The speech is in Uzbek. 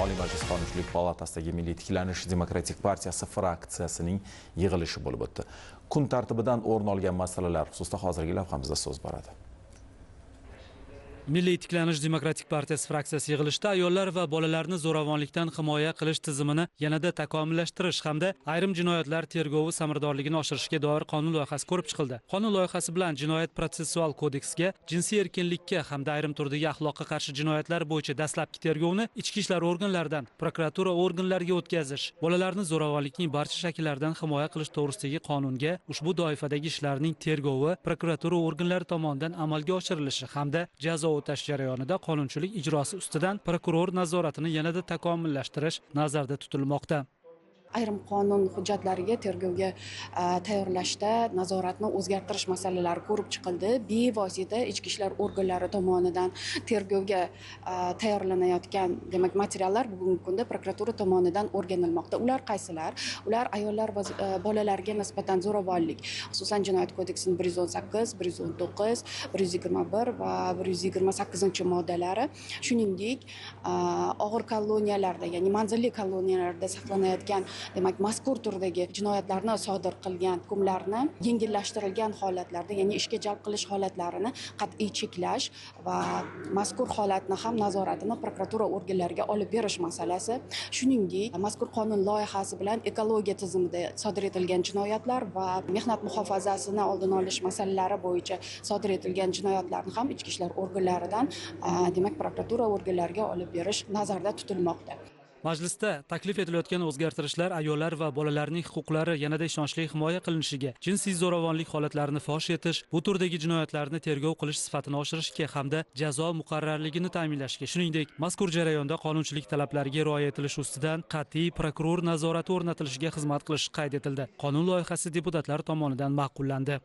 Oliy Majlis Qonunchilik palatasidagi Milliy tiklanish demokratik partiyasi fraksiyasining yig'ilishi bo'lib o'tdi. Kun tartibidan o'rin olgan masalalar xususida hozirgi lavhamizda so'z boradi. Milliy tiklanish demokratik partiyasi fraksiyasi yig'ilishida ayollar va bolalarni zo'ravonlikdan himoya qilish tizimini yanada takomillashtirish hamda ayrim jinoyatlar tergovi samaradorligini oshirishga doir qonun loyihasi ko'rib chiqildi. Qonun loyihasi bilan jinoyat protsessual kodeksga jinsiy erkinlikka hamda ayrim turdagi axloqqa qarshi jinoyatlar bo'yicha dastlabki tergovni ichki ishlar organlaridan prokuratura organlariga o'tkazish, bolalarni zo'ravonlikning barcha shakllaridan himoya qilish to'g'risidagi qonunga ushbu doifadagi ishlarning tergovi prokuratura organlari tomonidan amalga oshirilishi hamda jazo o'tash jarayonida qonunchilik ijrosi ustidan prokuror nazoratini yanada takomillashtirish nazarda tutilmoqda. Ayrim qonun hujjatlariga tergovga tayyorlashda nazoratni o'zgartirish masalalari ko'rib chiqildi. Bevosita ichki ishlar organlari tomonidan tergovga tayyorlanayotgan, demak, materiallar bugungi kunda prokuratura tomonidan o'rganilmoqda. Ular qaysilar? Ular ayollar va bolalarga nisbatan zo'ravonlik, xususan Jinoyat kodeksining 118, 119, 121 va 128 moddalari, shuningdek, og'ir koloniyalarda, ya'ni manzilli koloniyalarda saqlanayotgan, demak, mazkur turdagi jinoyatlarni sodir qilgan hukmlarni yengillashtirilgan holatlarda, ya'ni ishga jalb qilish holatlarini qat'iy cheklash va mazkur holatni ham nazoratini prokuratura organlariga olib berish masalasi, shuningdek, mazkur qonun loyihasi bilan ekologiya tizimida sodir etilgan jinoyatlar va mehnat muhofazasini oldini olish masalalari bo'yicha sodir etilgan jinoyatlarni ham ichki ishlar organlaridan, demak, prokuratura organlariga olib berish nazarda tutilmoqda. Majlisda taklif etilayotgan o'zgartirishlar ayollar va bolalarning huquqlari yanada ishonchli himoya qilinishiga, jinsiy zo'ravonlik holatlarini fosh etish, bu turdagi jinoyatlarni tergov qilish sifatini oshirishga hamda jazo muqarrarligini ta'minlashga, shuningdek, mazkur jarayonda qonunchilik talablariga rioya etilishi ustidan qat'iy prokuror nazorati o'rnatilishiga xizmat qilishi qayd etildi. Qonun loyihasi deputatlar tomonidan ma'qullandi.